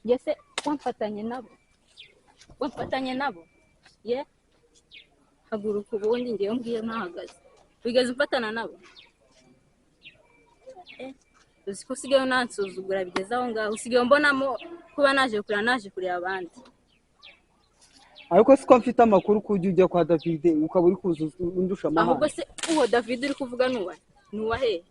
Njye se wamfatanye nabo, wamfatanye nabo ye, haguruka ubundi ngewe mbwiye ntahagaze. Wigeze umfatana nabo? Uzi ko usigaye unansuzugura bigeze aho ngaho? Usigaye umbonamo kuba naje kureba, naje kureba abandi. Ariko siko mfite amakuru ko ujya ujya kwa David ukaba uri kuza undusha amahane. Ahubwo se uwo David uri kuvuga nuwa nuwa he?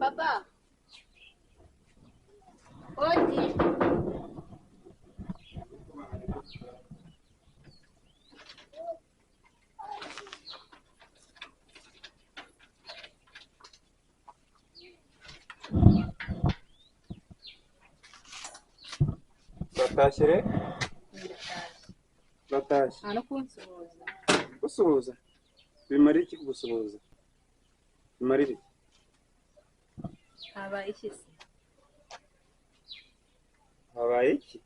Papa. Odi. Batashye re? Batashye. Nta no kunsuhuza. Gusuhuza? Bimara iki kugusuhuza? Bimara iki? Habaye iki se? Habaye iki?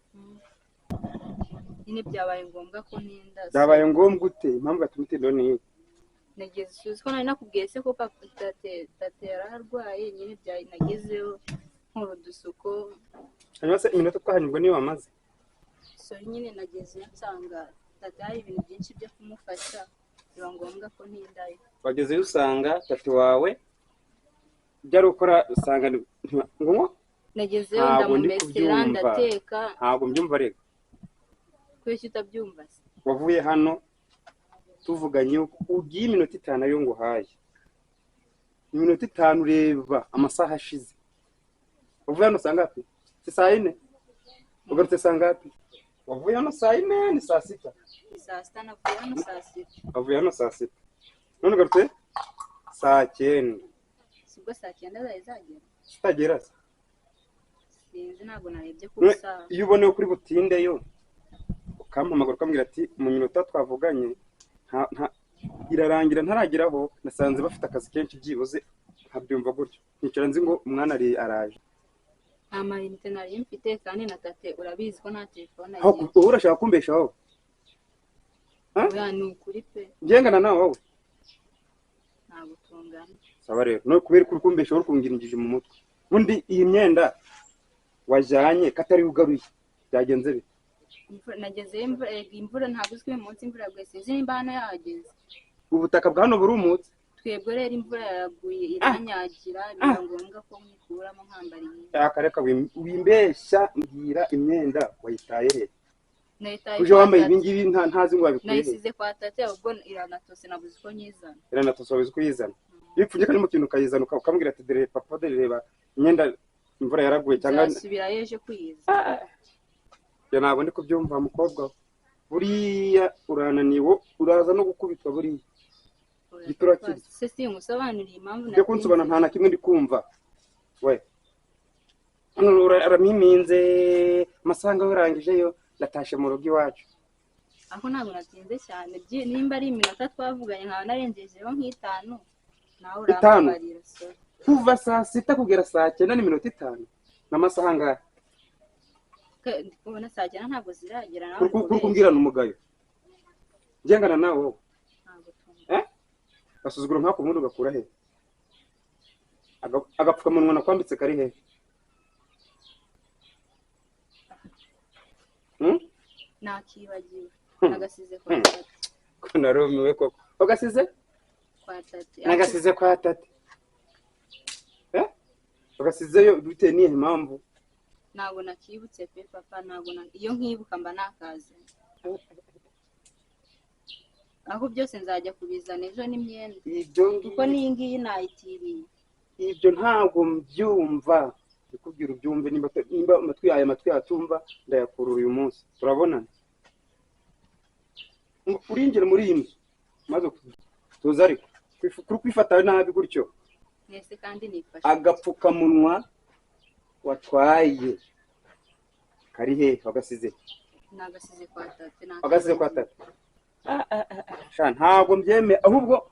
Nyine byabaye ngombwa ko ntinda. Byabaye ngombwa ute? Impamvu yatumye utinda ni iyi? Nageze, uzi ko nari nakubwiye se ko papa tate yararwaye, nyine nagezeyo nkora udusuko. Hanyuma se iminota twahanyurwa niyo wamaze? Sorry, nyine nagezeyo nsanga tate hari ibintu byinshi byo kumufasha, biba ngombwa ko ntindayo. Wagezeyo usanga tate wawe byari ukora usanga ngo nagezeyo ndamumesera ndateka. Ntabwo mbyumva rero. Kuki utabyumva se? Wavuye hano tuvuganye ugiye iminota 5 ayo nguhaye. Iminota 5 ureba amasaha ashize. Wavuye hano saa ngapi? Si saa 4? Ugarutse saa ngapi? Wavuye hano saa 4 ni saa 6. Saa 6 navuye hano saa 6. Wavuye hano saa 6. None ugarutse saa 9. Sibwo saa 9 zari zagera? Zitagera se? Sinzi, ntabwo narebye ku isaha. Iyo uboneye kuri butinde yo ukampamagara ukambwira ati mu minota twavuganye irarangira ntarageraho, nasanze bafite akazi kenshi byibuze nkabyumva gutyo. Nkicara nzi ngo umwana ari araje. Nta mayinite nari mfite kandi na tate urabizi ko nta telefone agira. Wowe urashaka kumbesha wowe? Oya, ni ukuri pe. Ngengana nawe wowe? Ntabwo tungana. Sawa rero, no kubera ko kumbesha uri kungirije mu mutwe. Ubundi iyi myenda wajyanye katari ugaruye byagenze bite? Nageze imvura ntabwo uzwi uyu munsi imvura yaguye, sinzi nimba hano yahageze. Ubutaka bwa hano burumutse. Twebwe rero imvura yaraguye iranyagira, biba ngombwa ko nyikuramo nkambara iyi. Akareka wimbeshya, mbwira imyenda wayitaye he? Nayitaye. Uje wambaye ibi ngibi ntazi ngo wabikuye he? Nayisize kwa tate ahubwo iranatose nabuze uko nyizana. Iranatose wabuze uko uyizana. Iyo upfunyika mu kintu ukayizana ukambwira ati dore papa dore reba imyenda imvura yaraguye cyangwa nzasubirayo ejo kuyizana. Ya ntabwo ndi kubyumva mukobwa. Buriya urananiwe uraza no gukubitwa buriya. Giturakiri. Se si umusobanuriye impamvu natinze. Kunsobanura nta na kimwe ndi kumva. We. Hano uramiminze amasanga urangijeyo ndatashe mu rugo iwacu. Aho ntabwo natinze cyane, nimba ari iminota twavuganye nkaba narengejeho nk'itanu nawe urambabarira. Kuva saa 6 kugera saa 9 n'iminota 5 n'amasaha angahe? Kubona saa 9 ntabwo ziragera nawe. Uri kumbwirana umugayo. Ngengana nawe wowe. Ntabwo tumva. Asuzugura nkako ubundi ugakura he? Agapfukamunwa nakwambitse kari he? Nakibagiwe. Nagasize kwa tate. Ko narumiwe koko. Ugasize? Kwa tate. Nagasize kwa tate. Ugasizeyo bitewe n'iyihe mpamvu? Ntabwo nakibutse pe papa, ntabwo iyo nkibuka mba nakaze. Aho byose nzajya kubizana ejo n'imyenda. Kuko n'iyi ngiyi nayitiriye. Ibyo ntabwo mbyumva. Ndikubwira ubyumve, nimba amatwi yawe amatwi yatumva ndayakurura uyu munsi. Turabonana. Urinjira muri iyi nzu maze tuza ariko kuri kwifata nabi gutyo. Mwese kandi nifashe. Agapfukamunwa watwaye kari he wagasize? Nagasize kwa tate. Agasize kwa tate. Sha ntabwo mbyemeye, ahubwo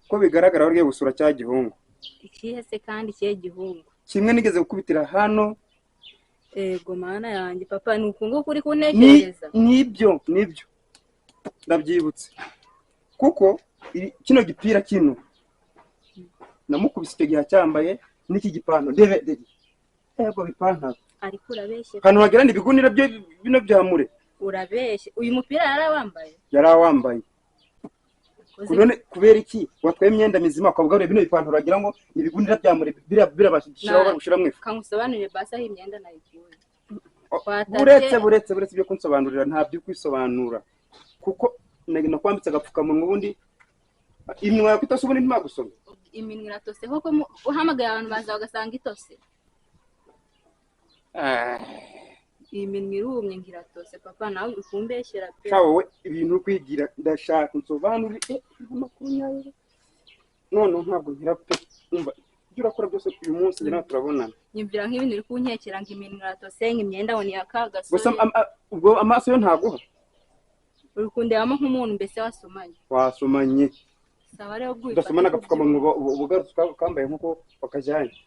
ko bigaragara wari gusura cya gihungu. Ikihe se kandi cye gihungu? Kimwe nigeze gukubitira hano. Ego mana yanjye papa, nukungu kuri kuntekereza. Nibyo ndabyibutse. Kuko kino gipira kino namukubise icyo gihe cyambaye n'iki gipantaro ndebe ndebe. Ego bipantaro. Ariko urabeshye. Hano wagira ni bigunira byo bino byamure. Urabeshye. Uyu mupira yarawambaye? Yarawambaye. None kubera iki watwaye imyenda mizima ukabwa bino bipantaro wagira ngo ni bigunira byamure birabashishiraho bagushira mwifu. Kangusobanurire basi aho imyenda nayikuye. Buretse byo kunsobanurira nta byo kwisobanura. Kuko nakwambitse agapfukamunwa ubundi iminwa yawe itose ubundi ntimagusoma. Iminwa iratose koko uhamagaye abantu baza bagasanga itose. Iminwa irumye ngiratose papa, nawe ukumbeshyera pe. Sha wowe ibintu kwigira ndashaka nsobanurire amakuru nyayo. None ntabwo nkira pe. Umva ibyo urakora byose uyu munsi njye nawe turabonana. Nyumvira nk'ibintu uri kunkekera ngo iminwa iratose nk'imyenda ngo ni akagasore. Gusa ubwo amaso yo ntaguha. Uri kundebamo nk'umuntu mbese wasomanye. Wasomanye. Sawa rero bwo. Udasomana agapfukamunwa ubugarutse kambaye nkuko wakajyanye.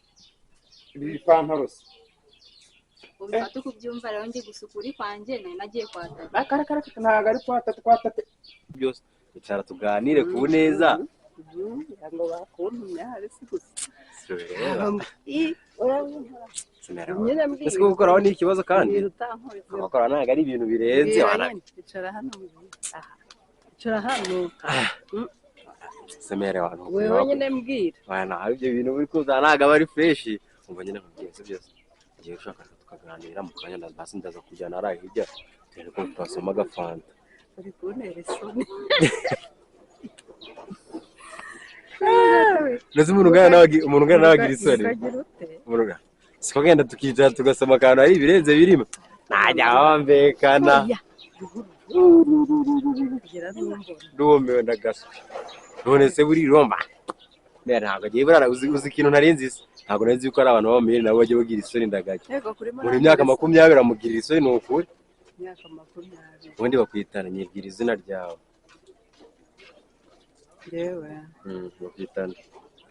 Ibi bipantaro se. Ubifata uko ubyumva rero ngiye gusukura kwanjye nari nagiye kwa tata. Akarakara ntago ari kwa tata kwa tata. Byose bicara tuganire ku neza. Ngo bakuntumye hari si gusa. Ese gukoraho ni ikibazo kandi? Gukora ntago ari ibintu birenze. Icara hano. Icara hano. Semere abantu. Wewe nyine mbwira. Oya nawe ibyo bintu uri kuza ntago aba ari fresh. Umva nyine nkubwiye se byose. Ngiye ushaka tukaganira mu kanya basi ndaza kujyana ari hirya turebe ko twasoma agafanta. Uri kuntera isoni. Nazi umuntu ungana nawe agira isoni. Siko genda tukicara tugasoma akantu ari ibirenze birimo. Najya bambekana. Ndumiwe ndagaswe. None se buri romba. Ntabwo agiye burara uzi ikintu ntarinzi se. Ntabwo nari nzi yuko ari abantu b'abamere nabo bajya bagira isoni ndagake. Muri myaka 20 amugirira isoni ni ukuri. Imyaka 20. Ubundi bakwitana nyibwira izina ryawe. Yewe. Bakwitana.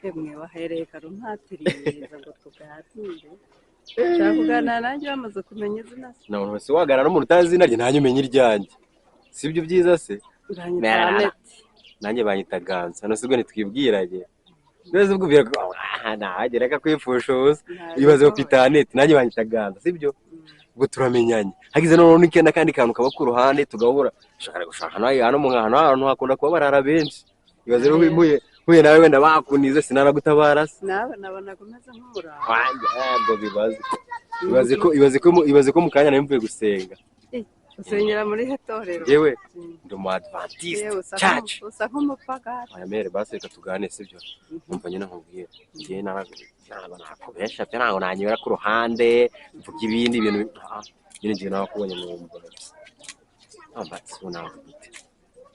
Emwe wahereye karumpatiriza ngo tuganire. Ushaka kuganira nanjye bamaze kumenya izina se. Nta muntu wese waganira n'umuntu utazi izina rye nanjye umenya iryanjye. Si ibyo byiza se? Nanjye banyita Ganza. None se ubwo ntitwibwiranye? None ubwo nahagera akakwifusha ubusa. Ibaze bakwita Anete nanjye banyita Ganza, sibyo? Ubwo turamenyanye. Hagize noneho n'akandi kantu kaba ku ruhande tugahura. Ushaka gushaka hano mu hantu hakunda kuba barara benshi. Ibaze rero mpuye nawe wenda bakunize sinanagutabara se. Nawe nabonaga umeze nk'umurara. Wanjye bibaze. Ibaze ko mu kanya nari mvuye gusenga. Usengera muri hetorero. Yewe ndi umu Adventiste church. Usa nk'umupagani. Aya mere basi reka tugane sibyo. Numva nyine nkubwira. Ngiye ntabwo nakubesha pe ntabwo nanyura ku ruhande mvuga ibindi bintu nyine ngiye nakubonye numva. Ambatsi unakubite.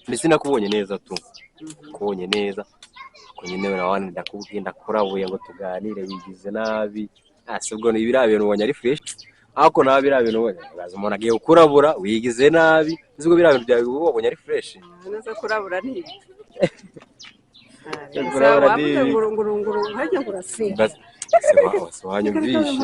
Mbese nakubonye neza tu. Kubonye neza. Ko nyine urawana ndakubwiye ndakurabuye ngo tuganire wigize nabi. Ase ubwo ni biriya bintu ubonye ari fresh. Ako nabi biriya bintu ubonye. Uraza umuntu agiye kukurabura wigize nabi. Uzi ko biriya bintu byawe ubonye ari fresh. Neza kurabura ni ibi. Kurabura ni ibi. Ngurunguru hajya ngurasinda. Se wanyumvishe.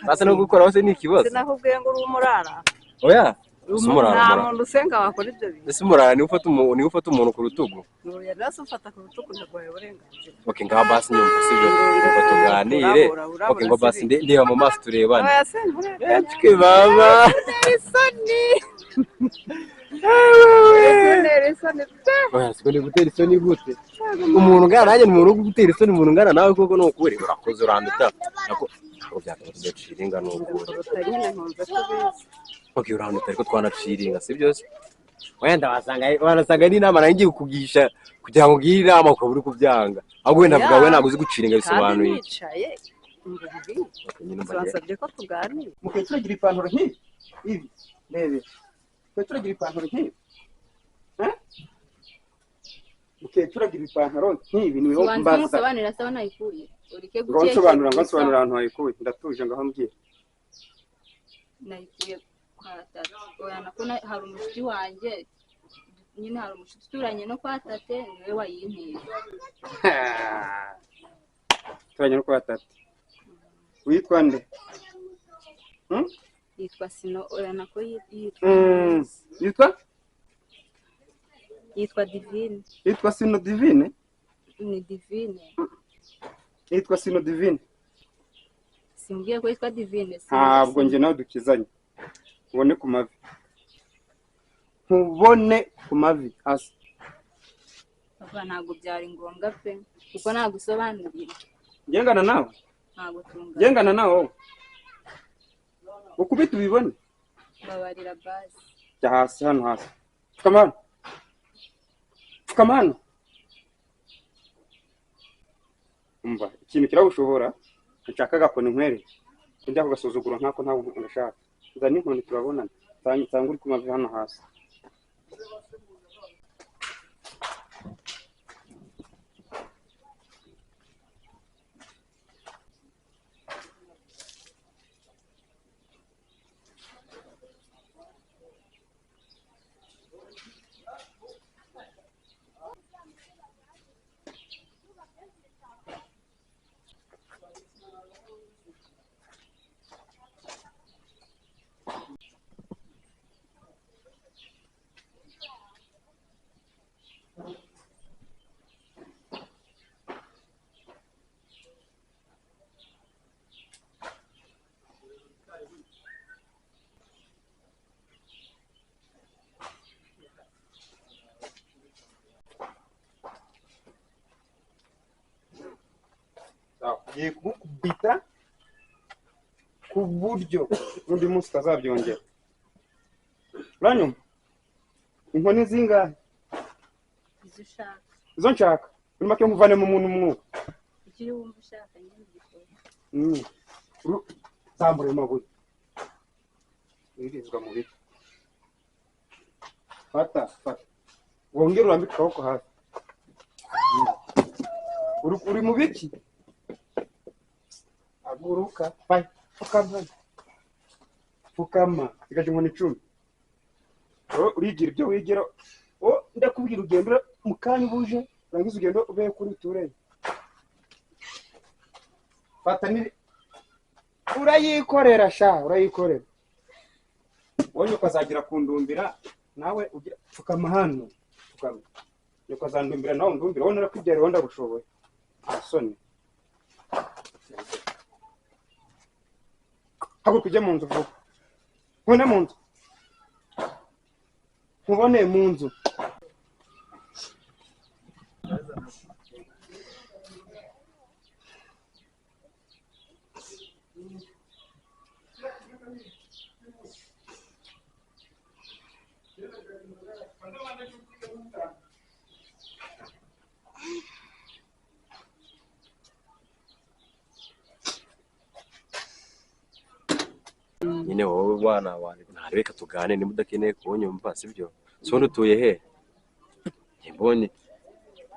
Basa no gukora hose ni ikibazo. Sinakubwiye ngo uri umurara. Oya. Nta muntu usenga wakora ibyo bintu. Ese umurara ni ufata umuntu ku rutugu. Oya nase ufata ku rutugu ndaguhaye uburenganzira. Okay ngaho basi nyumva sibyo ngo tuganire. Okay ngo basi ndeba mu maso turebane. Oya se nturebe. Twe baba. Isoni. Oya siko ni gutera isoni gute? Umuntu ungana nanjye ni umuntu gutera isoni umuntu ungana nawe koko ni ukuri urakoze uranduta. Nako ntabwo byatuma tudaciringa ni ukuri. Okay uranduta ariko twanaciringa si byose. Wenda wasanga ni inama nari ngiye kukugisha kugira ngo ugire inama ukaba uri kubyanga. Ahubwo wenda avuga we ntabwo uzi guciringa bisobanuye iki. Nicaye ngo ko tuganire. Mukecuru agira ipantaro nk'iyi. Ibi rebe. Mukecuru agira ipantaro nk'iyi. Mukecuru agira ipantaro nk'ibi ni wowe mbaza. Nsobanurira sawa nayikuye. Urike gukeka. Ngo nsobanura ahantu wayikuye. Ndatuje ngaho mbwira. Nayikuye Kwa Tate. Oya, nako hari umushuti wanjye nyine, hari umushuti uturanye no kwa Tate, niwe wayinteye. Turanye no kwa Tate. Witwa nde? Yitwa Sino. Oya, nako yitwa Yitwa? Yitwa Divine. Yitwa Sino Divine? Ni Divine. Yitwa Sino Divine. Simbwiye ko yitwa Divine. Ntabwo njye nawe dukizanye. Ubone ku mavi. Nkubone ku mavi hasi. Papa, ntabwo byari ngombwa pe, kuko nagusobanuriye. Ngengana nawe? Ntabwo tungana. Ngengana nawe wowe. Ukubita ubibone. Babarira basi. Jya hasi, hano hasi. Pfukama hano. Pfukama hano. Umva, ikintu kiragushobora, nshaka agakoni nkwereke. Njya kugasuzugura nkako ntabwo ngashaka. Nzana inkoni turabonana. Nsanga uri ku mavi hano hasi. Ngiye kugukubita ku buryo n'undi munsi utazabyongera. Uranyumva? Inkoni zingahe? Izo ushaka. Izo nshaka. Muri make nkuvane mu muntu umwuka. Icyo wumva ushaka nyine ugikora. Zambura amabuye. Wirizwa mu biti. Fata, fata. Wongere urambike akaboko hasi. Uri mu biki? Haguruka, pai, pfukama. Pfukama, sigaje inkoni 10. Urigira ibyo wigira. Ndakubwira ugenda mu kanya ubuje, urangiza ugenda ube kuri utureye. Fata ni urayikorera sha, urayikorera. Wowe ukazagira kundumbira nawe ugira pfukama hano, pfukama. Ukazandumbira nawe ndumbira, wowe narakubyaye wowe ndagushoboye. Asoni. Haguruka ujye mu nzu vuba. Nkubone mu nzu. Nkubone mu nzu. Nyine wowe bwana ntareka tugane niba udakeneye kunyumva sibyo? So utuye he? Mbonye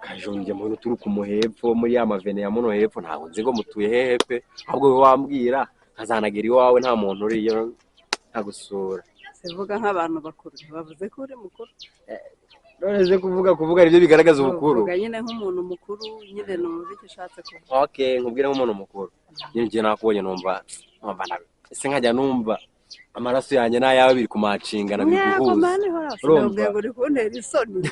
kajonge muntu turuka umuhepfo muri ya mavene ya muno hepfo, ntabwo nzi ngo mutuye hehe pe, ahubwo wowe wambwira nkazanagera iwawe nta muntu uriyo nkagusura. Sivuga nk'abantu bakuru, bavuze ko uri mukuru. None se kuvuga aribyo bigaragaza ubukuru. Uvuga nyine nk'umuntu mukuru, nyine numva icyo ushatse kuvuga. Okay, nkubwire nk'umuntu mukuru. Nyine njye nakubonye numva ese nkajya numva amaraso yanjye n'ayawe biri kumacingana biri guhuza. Urumva uri kuntera isoni.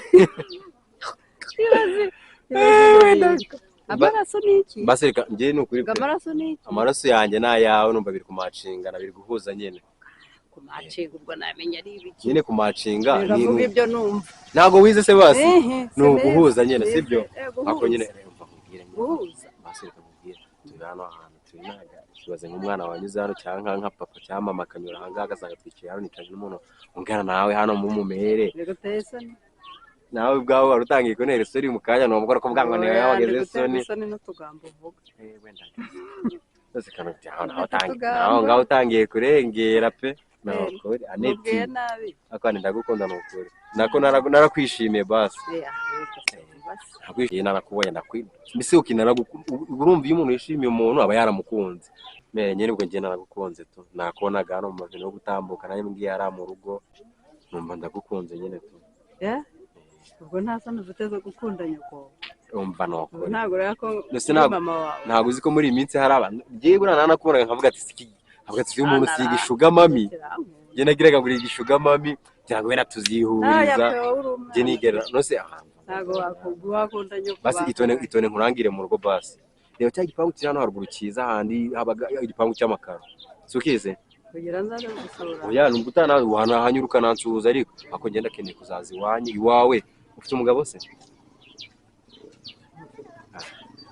Amaraso ni iki? Basi reka njye ni ukuri. Amaraso ni iki? Amaraso yanjye n'ayawe numva biri kumacingana biri guhuza nyine. Kumacinga ubwo namenya ari ibiki? Nyine kumacinga ni ibyo numva. Ntago wize se basi? Ni uguhuza nyine sibyo? Ako nyine umva nkubwire nyine. Guhuza. Basi reka nkubwire. Turi hano ahantu turi naga. Kibaze nk'umwana wanyuze hano cyangwa nka papa cyangwa mama akanyura aha ngaha agasanga twicaye hano nicaje n'umuntu ungana nawe hano mu mumere. Nawe ubwawe wari utangiye kuntera isoni mu kanya nubwo uri kuvuga ngo niwe wageze isoni. Isoni n'utugambo uvuga. Wenda. Nose kana aho ngaho utangiye kurengera pe. Nukuri Aneti. Akandi ndagukunda nukuri. Nako narakwishimiye basi. Basi Narakubonye ndakwi mbese ukinara urumva iyo umuntu yishimiye umuntu aba yaramukunze. Me nyine ubwo njye naragukunze tu. Nakubonaga hano mu mavino yo gutambuka nawe mbwiye ari mu rugo numva ndagukunze nyine tu. Eh? Ubwo nta soni ufite zo gukunda nyoko. Umva noko. Ntabwo rero ko mama wawe. Ntabwo uzi ko muri iyi minsi hari abantu ngiye buriya nanakubonaga nkavuga ati siki avuga ati umuntu siga ishuga mami. Njye nagiraga ngo igishuga mami cyangwa wenda tuzihuriza. Njye nigera nose ntabwo wakunda nyoko. Basi itone nkurangire mu rugo basi. Reba cya gipangu kiri hano haruguru cyiza handi habaga igipangu cy'amakaro. Sukize? Kugira nzaze gusura. Oya numva utana wanahanyuruka nansuhuza ariko ako ngenda keneye kuzaza iwanyu iwawe. Ufite umugabo se?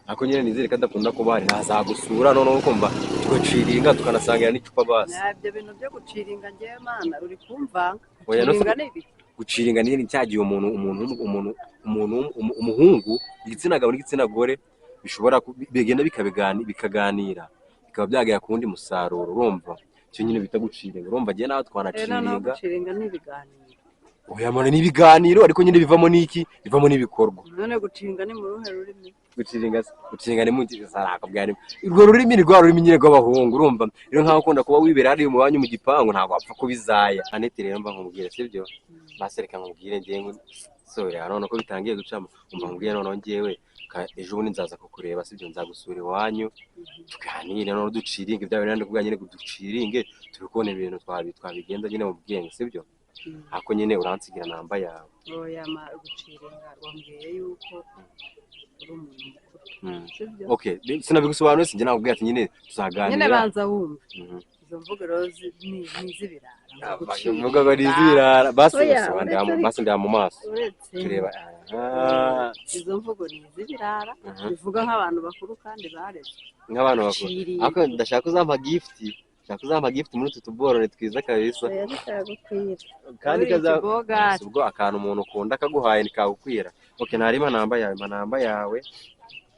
Ako nyine nizere ko adakunda kuba hari ntazagusura noneho ukumva tugaciringa tukanasangira n'icupa basi. Nabyo bintu byo guciringa ngewe mana uri kumva. Guciringa ni ibiki? Guciringa ni cya gihe umuntu umuhungu igitsina gabo n'igitsina gore bishobora bigenda bikaganira bikaba byagera ku wundi musaruro urumva icyo nyine bita guciringa urumva ngewe nawe twanaciringa. Guciringa ni ibiganiro. Oya mwana ni ibiganiro ariko nyine bivamo n'iki? Bivamo n'ibikorwa. None guciringa ni mu ruhe rurimi? Guciringa ni mu sarakabwira urwo rurimi ni rwa rurimi nyine rw'abahungu urumva rero nkaho ukunda kuba wibera hariya mu banyu mu gipangu ntabwo wapfa kubizaya. Anete rero mba nkubwira sibyo? Basi reka nkubwire ngewe sorry none ko bitangiye gucamo umva nkubwire none ngewe ejo bundi nzaza kukureba sibyo nzagusura iwanyu tuganire none duciringe bya bintu ndikuvuga nyine duciringe turi kubona ibintu twabigenza nyine mu bwenge sibyo? Ako nyine uransigira namba yawe. Oya ma guciringa wambwiye yuko uri umuntu mukuru. Sibyo? Okay, sinabigusobanuye sinjye nakubwiye ati nyine tuzaganira. Nyine banza wumve. Izo mvugo rero ni iz'ibirara. Mvugo ngo ni iz'ibirara. Basi basi ndaba mu maso. Tureba. Izo mvugo ni iz'ibirara bivuga nk'abantu bakuru kandi barezwe. Nk'abantu bakuru. Ako ndashaka uzampa gift. Shaka uzampa gift muri utu tuboro ni twiza kabisa. Kandi kaza ubwo akantu umuntu ukunda kaguhaye nikagukwira. Okay ntarima namba yawe, namba yawe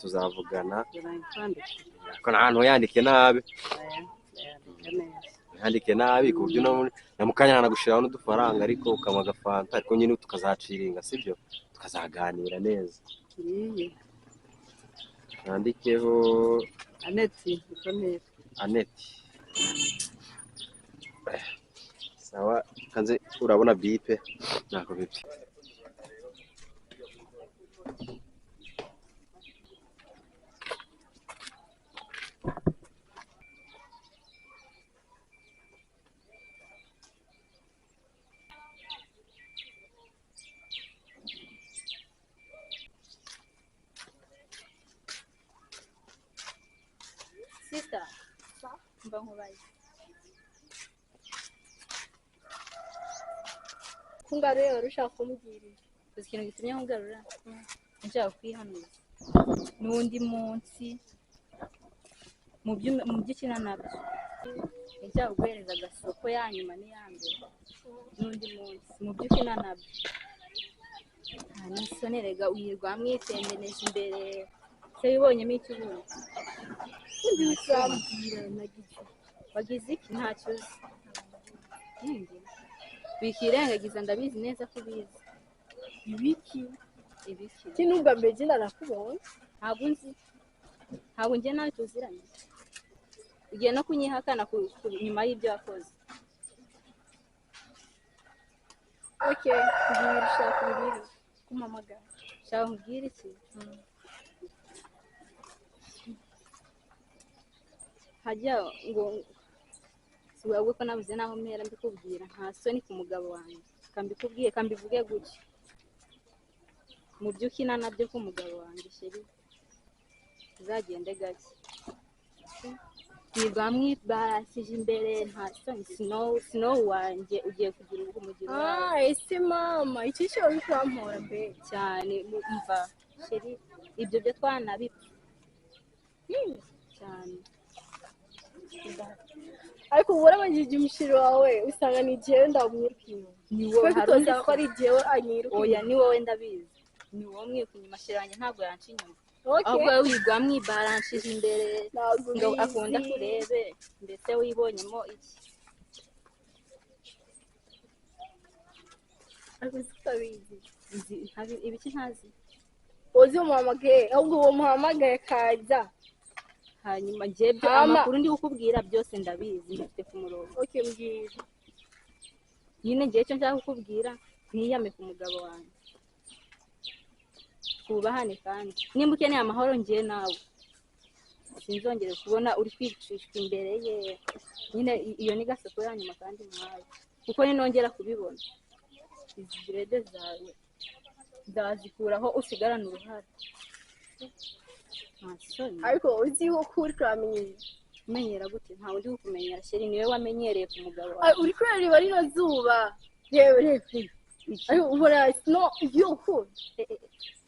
tuzavugana. Ko nta yandike nabi. Yandike nabi ku buryo na mukanya nagushiraho n'udufaranga ariko ukanywa agafanta ariko nyine tukazaciringa sibyo? Tukazaganira neza. Nandikeho Aneti, niko. Aneti. Sawa kanze urabona bipe nako bipe. Sister, mba nkubaye. Kungaruye wari ushaka kumbwira iki? Uzi ikintu gitumye nkugarura? Nshaka kwihanuza. N'undi munsi mu byo ukina nabyo nshaka kuguhereza agasoko ya nyuma n'iya mbere. N'undi munsi mu byo ukina nabyo nta n'isoni rega wirirwa mwitembereje imbere se wibonyemo icyo ubundi. Undi uzambwira nagize. Wagize iki? Ntacyo uzi. Wikirengagiza ndabizi neza ko ubizi. Ibiki? Ibiki? Kinubwa mbere jye narakubonye. Ntabwo nzi. Ntabwo njye nawe tuziranye. Ugiye no kunyihakana nyuma y'ibyo wakoze. Okay, mbwira ushaka umbwire. Kumpamagara. Ushaka umbwire iki? Hajya ngo ahubwo ko nabuze naho mpera mbikubwira nta soni ku mugabo wanjye kambikubwiye kambivuge gutyo mu byo ukina nabyo ku mugabo wanjye sheri uzagende gake nirwa mwibarasije imbere nta soni snow wanjye ugiye kugira ubwo umugiro wawe. Ese mama icyo cyo uri kwampora be cyane mva sheri ibyo byo twanabipfa cyane. Ariko warabajije umushiro wawe usanga ni jewe ndamwiruka inyuma. Ni wowe hari ko ari jewe anyiruka. Oya ni wowe ndabizi. Ni wowe mwiruka inyuma sheri wanjye ntabwo yanca inyuma. Ahubwo wigwa mwibaranshije imbere ngo akunda kurebe ndetse wibonyemo iki. Ariko utabizi. Ibiki ntazi. Wozi umuhamagaye ahubwo uwo muhamagaye kaza. Hanyuma ngiye byo amakuru ndi kukubwira byose ndabizi ndafite ku murongo. Okay mbwira. Nyine ngiye cyo nshaka kukubwira ntiyame ku mugabo wanjye. Twubahane kandi nimba ukeneye amahoro ngiye nawe. Sinzongere kubona uri kwicishwa imbere ye. Nyine iyo ni gasoko ya nyuma kandi muhaye. Kuko ninongera kubibona izi dread zawe ndazikuraho usigarana uruhara. Ariko uzi ko kuri kuramenyera. Umenyera gute? Ntawe ndi kukumenyera sheri, niwe wamenyereye ku mugabo wawe. Uri kureba rino zuba. Reba reba. Ariko ubona no yo ko.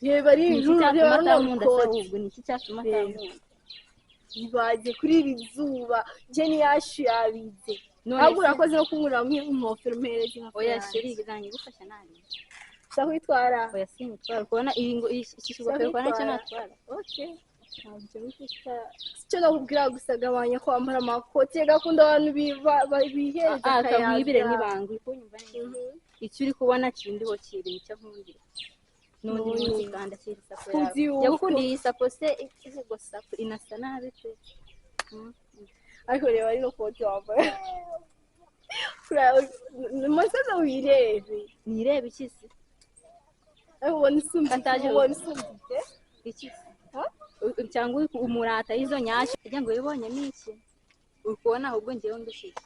Reba rino reba no ko. Ni iki cyatuma atankunda? Ibaze kuri iri zuba je ni yashu yabize. Ntabwo urakoze no kunkuramo ingofero mpereze. Oya sheri bizanyigufasha nani? Ushaka kwitwara? Oya sinitwara kubona iki kigofero kwa nacyo natwara. Okay. Icyo nakubwira gusa gabanya kwambara amakoti gakunda abantu bihereza akayaga. Kamwibire n'ibanga uri kunyumva neza. Icyo uri kubona kindiho kiri nicyo nkundira. N'undi munsi kandi akiri sapo yawe. Yagukundiye iyi sapo se ikigo sapo inasa nabi pe. Ariko reba rino koti wambaye. Musaza wirebe. Nirebe iki se? Ariko ubona isumbye. Iki se? Cyangwa umurata izo nyashyo kugira ngo wibonye n'iki uri kubona ahubwo ngewe undusha iki?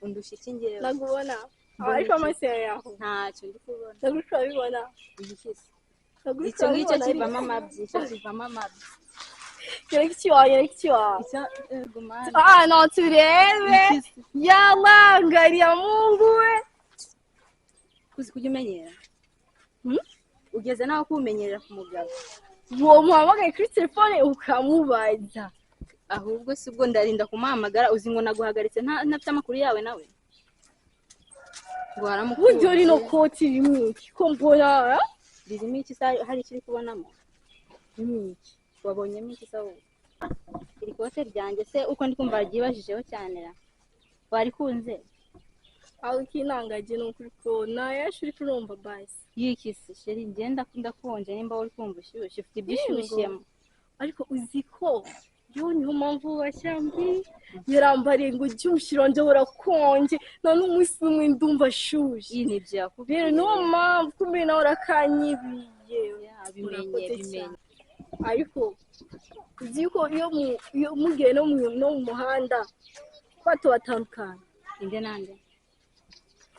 Undusha iki ngewe? Nagubona ariko amaso yawe yaho ntacyo ndi kubona. Ntabwo urabibona. Iki se? Icyo ngicyo kivamo amabyi, icyo kivamo amabyi. Kereka iki wawe, kereka iki wawe. Icyo gumana. Ah no turebe. Yalla ngariya Mungu we. Kuzi kujya umenyera. Ugeze naho kumenyerera ku mugabo. Uwo muhamagaye kuri telefone ukamubaza. Ahubwo si ubwo ndarinda kumuhamagara uzi ngo naguhagaritse ntafite amakuru yawe nawe. Ngo waramukunze. Buryo rino koti ririmo iki? Ko mbona ririmo iki se? Hari icyo uri kubonamo? Ririmo iki? Wabonyemo iki se wowe? Iri kote ryanjye se uko ndi kumva ryibajijeho cyane ra. Warikunze? Aho ikinangaje ni ukuri ko nayashu uri kurumva basi. Yikisi sheri ngenda ndakonje nimba uri kumva ushyushye ufite ibyishyushyemo. Ariko uzi ko yo niyo mpamvu washyambi yarambariye ngo ujye umushironje urakonje none umunsi umwe ndumva ashushe. Iyi ni ibyo yakubwiye. Rero niyo mpamvu kumbe nawe urakanyibiye. Bimenye bimenye. Ariko uzi ko iyo mugiye no mu muhanda bato batandukana. Inde nande?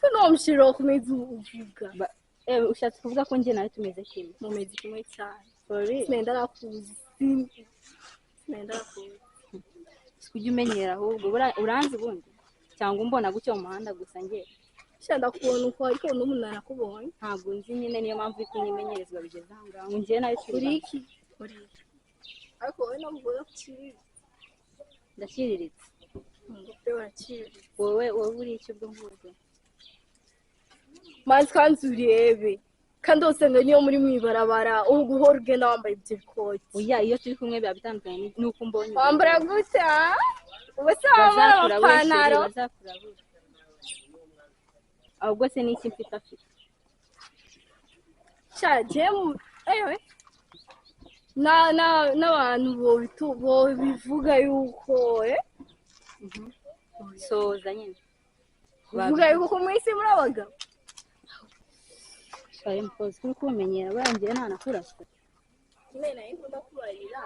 Ko no mushiro kumeze uvuga. Ushatse kuvuga ko njye nawe tumeze kimwe. Mumeze kimwe cyane. Sorry. Sinenda nakuzi. Sinenda nakuzi. Kujya umenyera ahubwo uranzi ubundi cyangwa umbona gutyo mu muhanda gusa nge. Shanda kubona uko ariko n'umuntu arakubonye. Ntabwo nzi nyine niyo mpamvu uri kunyimenyerezwa bigeze aho ngaho. Njye nawe turi iki? Uri iki? Ariko wowe ntabwo urakiriritse. Ndakiriritse. Ngo urakiriritse. Wowe uri iki ubwo ngubwo? Manzi kandi urebe kandi usanga niyo muri mwibarabara uguhora ugenda wambaye ibyo bikoti. Oya iyo turi kumwe biba bitandukanye nuko mbonye. Wambara gutya? Ubuse wambara amapantaro. Ahubwo se niki mfite afite? Sha ewe n'abantu bo bivuga yuko soza nyine. Bivuga yuko mwese muri abagabo. Shaye mukozi kuri kumenyera barangiye nta nakurasa. Nene nayo ndakubarira.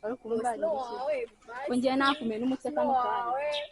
Ariko umubari. Ko ngiye nakumena umutse kano kanya.